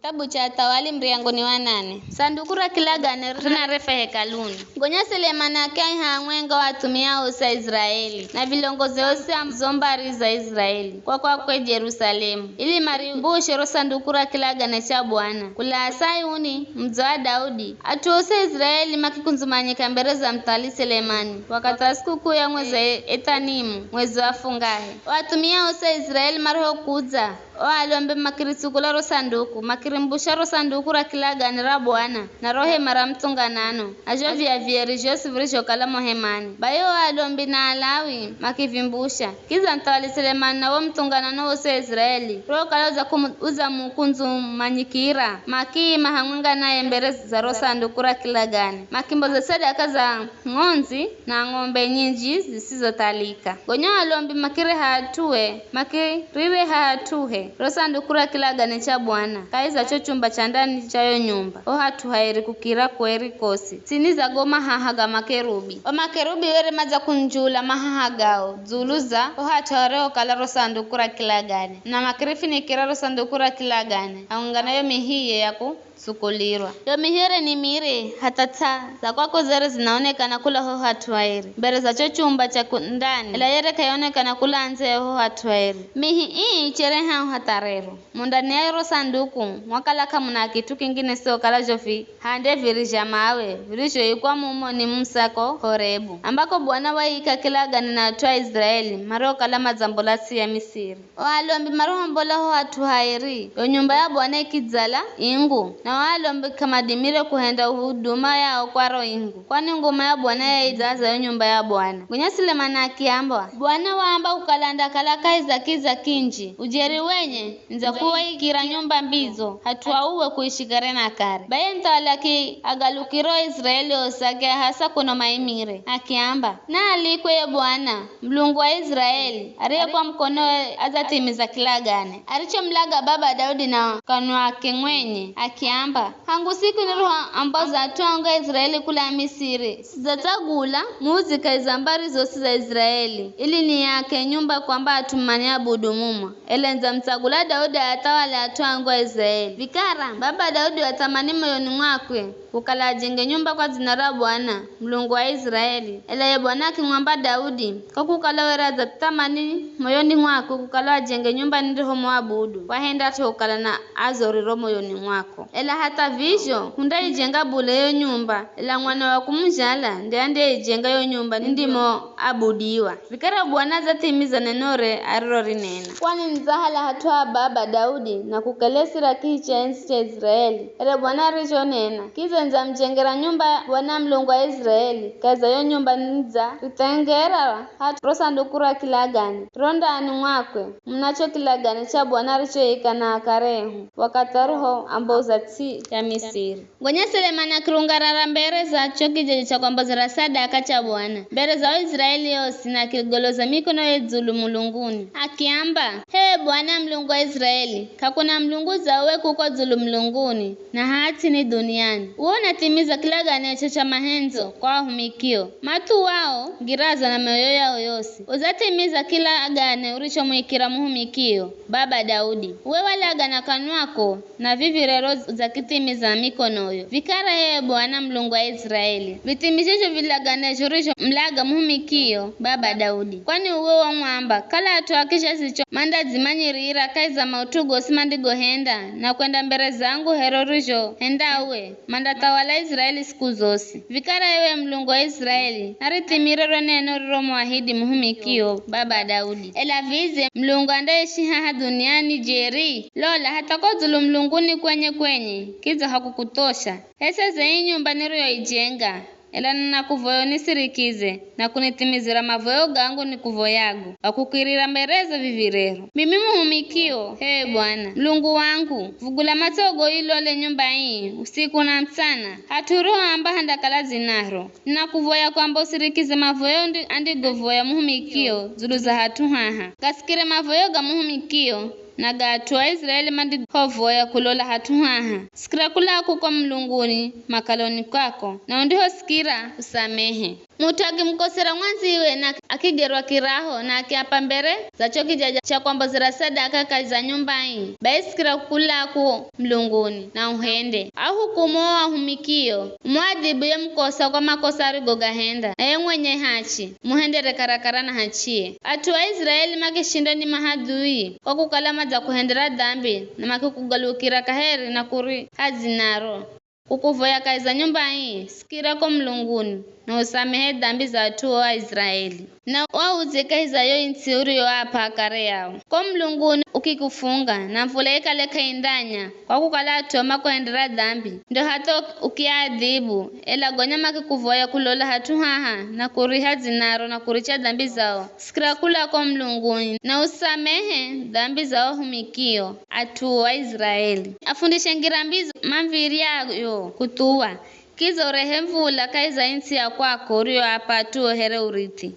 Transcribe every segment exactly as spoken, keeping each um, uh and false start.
Kitabu cha Athawali, muryango ni wa nane. Sanduku ra kilagane rinarefa hekaluni. Gonya Selemani akiaiha amwenga o athumia osi a Iziraeli, na vilongozi osi a zo mbari za Iziraeli, kwa kwakwe Jerusalemu, ili marimbushe ro sanduku ra kilagane cha Bwana. Kula Sayuni, mudzi wa Daudi, at'u osi a Iziraeli makikundzumanyika mbere za muthali Selemani, wakathi wa sikukuu ya mwezi wa Ethanimu, mwezi wa fungahe. O athumia osi a Iziraeli marihokudza, o alombi makiritsukula ro sanduku, makirimbusha ro sanduku ra kilagane ra Bwana, na ro hema ra muthunganano, na zho viya vieri zhosi virizhokala mo hemani. Bai o alombi na Alawi makivimbusha. Kidza muthawali Selemani na wo muthunganano wosi wa Iziraeli, uriwokala udzakumu-, udzamukundzumanyikira, makiima hamwenga naye mbere za ro sanduku ra kilagane, makimboza sadaka za ng'ondzi na ng'ombe nyinji zisizothalika. Gonya alombi makireha hat'uhe, makirireha hat'uhe ro sanduku ra kilagane cha Bwana kahi za cho chumba cha ndani cha yo nyumba, ho hat'u haeri kukira kweri kosi, tsini za go mahaha ga makerubi. O makerubi were madzakunjula mahaha gao dzulu za ho hat'u harihokala ro sanduku ra kilagane, na makirifinikira ro sanduku ra kilagane hamwenga na yo mihiye ya ku sukulirwa. Yo mihiye ni miri hatha ts'a za kwako zere zinaonekana kula ho hat'u haeri, mbere za cho chumba cha ku-, ndani, ela yere k'aionekana kula ndze ya ho hat'u haeri. Mihi ii chere haho hatha rero. Mo ndani ya ro sanduku mwakala k'amuna kit'u kingine sokala zho vihande viri zha mawe virizhoikwa mumo ni Musa ko Horebu, ambako Bwana waika kilagane na at'u a Iziraeli mariokala madzambola ts'i ya Misiri. O alombi marihombola ho hat'u haeri, yo nyumba ya Bwana ikidzala ingu, na o alombi k'amadimire kuhenda huduma yao kwa ro ingu, kwani nguma ya Bwana yaidzaza yo nyumba ya Bwana. Gonya Selemani akiamba, Bwana waamba kukala andakala kahi za kiza kinji, ujeri wenye, nidzakuwaikira nyumba mbidzo, hat'u auwe kuishi kare na kare. Bai ye muthawali akiagalukira o Iziraeli osi akiahasa kuno maimire, akiamba, Naalikwe ye Bwana, Mulungu wa Iziraeli, ariye kwa mukonowe adzathimiza kilagane arichomulaga baba Daudi na kanwake mwenye, akiamba, Hangu siku nirihoamboza at'u angu a Iziraeli kula Misiri, sidzatsagula muudzi kahi za mbari zosi za Iziraeli, ili niake nyumba kwamba at'u maniabudu mumo, ela nidzamutsagula Daudi aathawale at'u angu a Iziraeli. Vikara, baba Daudi wathamani moyoni mwakwe kukala ajenge nyumba kwa dzina ra Bwana, Mulungu wa Iziraeli. Ela ye Bwana akimwamba Daudi, kwa kukala were adzathamani moyoni mwakwe kukala ajenge nyumba nirihomuabudu, wahendat'o kukala na adzo riro moyoni mwako. Ela hatha vizho, hundaijenga bule yo nyumba, ela mwana wa kumuzhala nde andeyeijenga yo nyumba nindimoabudiwa. Vikara Bwana adzathimiza nenore arirorinena. Kwani nidzahala hat'u ha baba Daudi na kukelesi ra kihi cha endzi cha Iziraeli, here Bwana arichonena. Kidza nidzamujengera nyumba Bwana Mulungu wa Iziraeli, kahi za yo nyumba nidzarithengera hat'u ro sanduku ra kilagane, ro ndani mwakwe munacho kilagane cha Bwana arichoika na akare ehu, wakathi arihoamboza ts'i ya Misiri. Gonya Selemani akirungarara mbere za cho kijeje cha kwambozera sadaka cha Bwana, mbere za o Iziraeli osi, na akigoloza mikonoye dzulu mulunguni, akiamba, H'e Bwana Mulungu wa Iziraeli, k'akuna Mulungu dza uwe kuko dzulu mulunguni, na haha ts'ini dhuniani. Uwe unathimiza kilaganecho cha mahendzo kwa ahumikio, mathuwao ngirazo na mioyo yao yosi. Udzathimiza kilagane urichomuikira muhumikio, baba Daudi. Uwe walaga na kanwako, na vivi rero udzakithimiza na mikonoyo. Vikara h'e Bwana Mulungu wa Iziraeli, vithimize zho vilagane zho urizhomulaga muhumikio, baba Daudi. Kwani uwe wamwamba, kala at'u a kizhazicho mandadzimanyirira kahi za maut'u gosi mandigohenda, na kwenda mbere zangu here urizhohenda uwe, mandathawala Iziraeli siku zosi. Vikara ewe Mulungu wa Iziraeli, narithimire ro neno riromuahidi muhumikio, baba Daudi. Ela vidze, Mulungu andaishi haha dhuniani jeri? Lola, hatha ko dzulu mulunguni kwenye kwenye, kidza hakukuthosha. H'e seze ii nyumba niriyoijenga, ela ninakuvoya unisirikize, na kunithimizira mavoyo gangu nikuvoyago, kwa kukirira mberezo vivi rero. Mimi muhumikio, h'e Bwana, Mulungu wangu, vugula matsogo uilole nyumba ii, usiku na mutsana, hat'u urihoamba handakala dzinaro. Ninakuvoya kwamba usirikize mavoyo ndi-, andigovoya muhumikio dzulu za hat'u haha. Gasikire mavoyo ga muhumikio, na ga at'u a Iziraeli mandihovoya kulola hat'u haha. Sikira kula kuko mulunguni makaloni kwako, na undihosikira, usamehe. Mut'u akimukosera mwandziwe na akigerwa kiraho na akiapa mbere za cho kija cha kwambozera sadaka kahi za nyumba ii, bai sikira kukula ko mulunguni na uhende. Ahukumu o ahumikio, umuadhibu ye mukosa kwa makosa arigogahenda, na ye mwenye hachi, muhendere karakara na hachiye. At'u a Iziraeli makishindwa ni mahadhui kwa kukala madzakuhendera dhambi na makikugalukira kaheri na kuriha dzinaro. Kukuvoya kahi za nyumba ii, sikira ko mulunguni, na usamehe dhambi za at'u o Aiziraeli. Na waudze kahi za yo ntsi uriyoap'a akare yao. Ko mulunguni ukikufunga, na mvula ikale k'aindanya, kwa kukala at'u makuhendera dhambi, ndo hatha ukiaadhibu, ela gonya makikuvoya kulola hat'u haha, na kuriha dzinaro na kuricha dhambi zao. Sikira kula ko mulunguni, na usamehe dhambi za ahumikio, at'u a Iziraeli. Afundishe ngira mbidzo mamviryayo kuthuwa, kidza urehe mvula kahi za ntsi ya kwako uriyoap'a at'uo here urithi.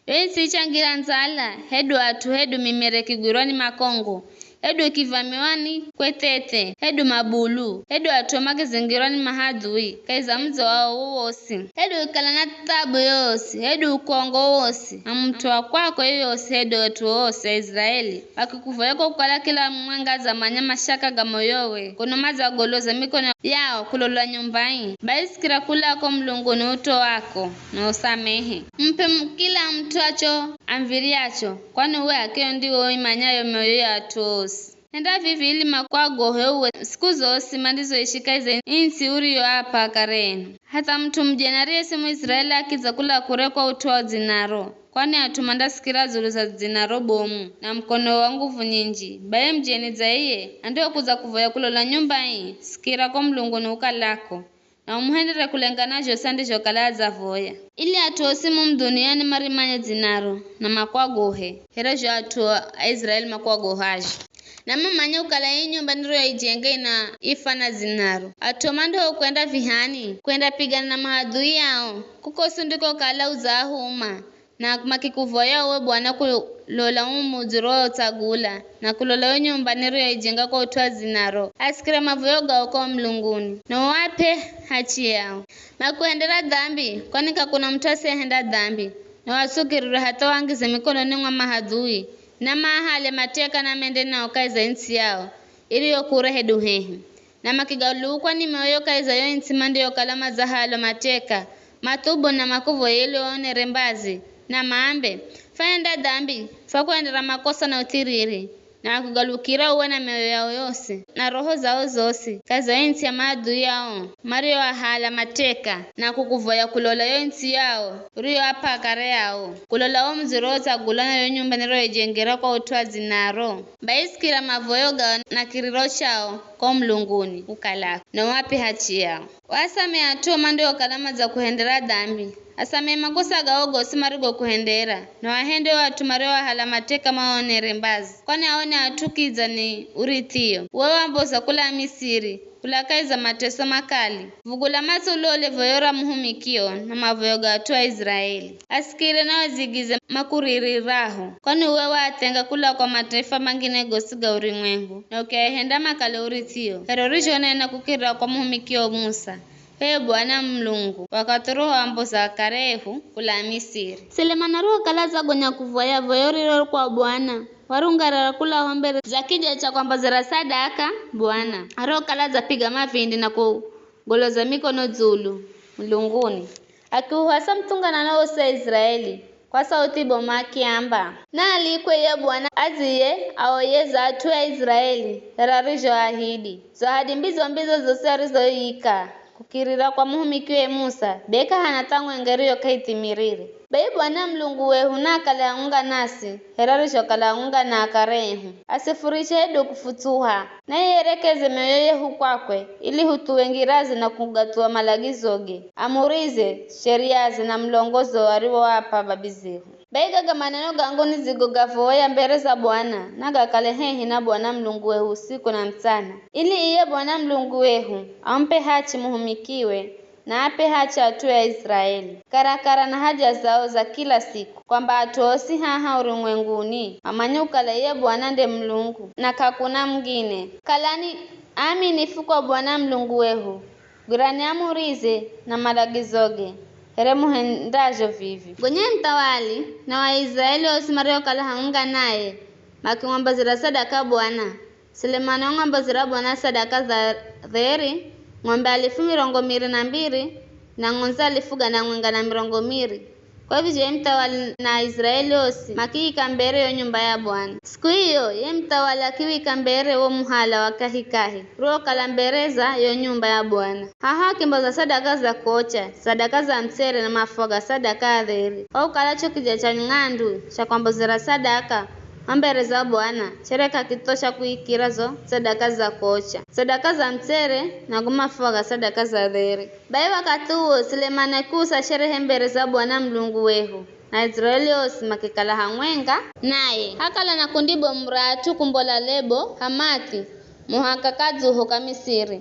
Yo ntsi ichangira ndzala, hedu at'u, hedu mimere ikigwirwa ni makongo, hedu ikivamiwa ni kweth'ethe, hedu mabulu, hedu at'u makizingirwa ni mahadhui kahi za mudzo wao wowosi, hedu ikala na thabu yoyosi, hedu ukongo wowosi, na mut'u wa kwako yoyosi, hedu at'u osi a Iziraeli, makikuvoya kwa kukala kila mumwenga adzamanya mashaka ga moyowe, kuno madzagoloza mikono yao kulola nyumba ii, bai sikira kula ko mulunguni utowako, na usamehe. Mup'e mu-, kila mut'u acho amviryacho, kwani uwe h'akio ndiwe uimanyayo mioyo ya at'u osi. Enda vivi ili makwagohe uwe siku zosi mandizoishi kahi za ii ntsi uriyoap'a akare enu. Hatha mut'u mujeni ariye si Muiziraeli akidza kula kure kwa ut'u wa dzinaro, kwani at'u mandasikira dzulu za dzinaro bomu, na mukono wa nguvu nyinji, bai mujeni dza iye andihokudza kuvoya kulola nyumba ii, sikira ko mulunguni ukalako, na umuhendere kulengana zhosi andizhokala adzavoya. Ili at'u osi mumu dhuniani marimanye dzinaro, na makwagohe, here zho at'u a Iziraeli makwagohazho. Na mamanye kukala ii nyumba niriyoijenga ina ifana dzinaro. At'u mandihokwenda vihani, kwendapigana na mahadhui ao, kuko si ndiko kala udzaahuma, na makikuvoya uwe Bwana kulola uu mudzi urotsagula, na kulola yo nyumba niriyoijenga kwa ut'u wa dzinaro, asikire mavoyo gao ko mulunguni, na uap'e hachi yao. Makuhendera dhambi, kwani k'akuna mut'u asiyehenda dhambi, na watsukirirwe hatha waangize mikononi mwa mahadhui, na maahale mateka na mende nao kahi za ntsi yao, iriyo kure hedu hehi. Na makigalukwa ni mioyo kahi za yo ntsi mandiyokala madzahalwa mateka, mathubu na makuvoye ili waonere mbazi, na maambe, fwahenda dhambi, fwakuhendera makosa na uthiriri, na makigalukira uwe na mioyo yao yosi, na roho zao zosi, kahi za yo ntsi ya maadhui ao, mariyoahala mateka, na kukuvoya kulola yo ntsi yao, uriyoap'a akare ao, kulola wo mudzi urotsagula na yo nyumba niriyoijengera kwa ut'u wa dzinaro. Bai sikira mavoyo gao na kiriro chao ko mulunguni ukalako, na uap'e hachi yao. Wasamehe at'u o mandiokala madzakuhendera dhambi. Asamehe makosa gao gosi marigokuhendera, na wahende o at'u marioahala mateka maonere mbazi, kwani ao ni at'u kidza ni urithio. Uwe wamboza kula Misiri, kula kahi za mateso makali. Vugula matso ulole voyo ra muhumikio na mavoyo ga at'u a Iziraeli. Asikire na wadzigize makuriririraho, kwani uwe waathenga kula kwa mataifa mangine gosi ga urumwengu, na ukiahenda makale urithio, here urizhonena kukirira kwa muhumikio Musa, h'e Bwana Mulungu, wakathi urihoamboza akare ehu kula Misiri. Selemani arihokala adzagonya kuvoya voyo riro kwa Bwana, warungarara kula ho mbere za kija cha kwambozera sadaka Bwana, arihokala adzapiga mavindi na kugoloza mikono dzulu mulunguni, akiuhasa muthunganano wosi wa Iziraeli kwa sauthi bomu akiamba, naalikwe ye Bwana adziye aoyeza at'u a Iziraeli, here arizhoahidi. Zo ahadi mbidzo-mbidzo zosi arizoiika kukirira kwa muhumikiwe Musa, be k'ahana tha mwenga iriyo k'aithimirire. Bai Bwana Mulungu wehu naakale hamwenga nasi, here arizhokala hamwenga na akare ehu. Asifuriche hedu kufutsuha, naye ayerekeze mioyo yehu kwakwe, ili huthuwe ngiraze na kugathuwa malagizoge, amurize, sheriaze na mulongozo ariwoap'a babizehu. Bai gaga maneno gangu nidzigogavoya mbere za Bwana, nagakale hehi na Bwana Mulungu wehu usiku na mutsana, ili iye Bwana Mulungu wehu amup'e hachi muhumikiwe, na ap'e hachi at'u a Iziraeli, karakara na haja zao za kila siku, kwamba at'u osi haha urumwenguni mamanye kukala iye Bwana nde Mulungu, na k'akuna mungine. Kalani aaminifu kwa Bwana Mulungu wehu, gwirani amurize na malagizoge, here muhendazho vivi. Gonya ye muthawali na Aiziraeli osi mariokala hamwenga naye, makimwambozera sadaka Bwana. Sulemani wamwambozera Bwana sadaka za dheri, ng'ombe alifu mirongo miri na mbiri, na ng'ondzi alifu gana mwenga na mirongo miri. Kwa vizho ye muthawali na Aiziraeli osi makiika mbere yo nyumba ya Bwana. Siku iyo ye muthawali akiwika mbere wo muhala wa kahikahi uriwokala mbere za yo nyumba ya Bwana. Haho akimboza sadaka za kocha, sadaka za mtsere na mafuha ga sadaka ya dheri, kwa kukala cho kija cha ng'andu cha kwambozera sadaka ho mbere za Bwana chere k'akithosha kuikira zo sadaka za kocha, sadaka za mtsere na go mafuha ga sadaka za dheri. Bai wakathi uwo Sulemani akiusa sherehe mbere za Bwana Mulungu wehu, na Aiziraeli osi makikala hamwenga naye. Hakala na kundi bomu ra at'u kumbola Lebo Hamathi, muhaka kadzuho ka Misiri.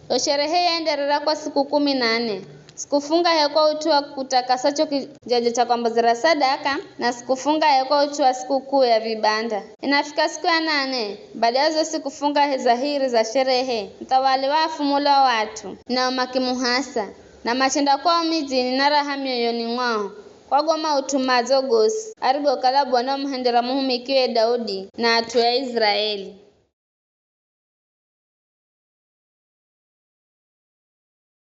Yo sherehe yaenderera kwa siku kumi na nne. Siku fungahe kwa ut'u wa kutakasa cho kijaja cha kwambozera sadaka, na siku fungahe kwa ut'u wa sikukuu ya vibanda. Inafika siku ya nane, baada ya zo siku fungahe za hiri za sherehe, muthawali waafumula o at'u, nao makimuhasa, na machenda kwao midzini na raha mioyoni mwao, kwa go maut'u madzo gosi arigokala Bwana wamuhendera muhumikiwe Daudi na at'u a Iziraeli.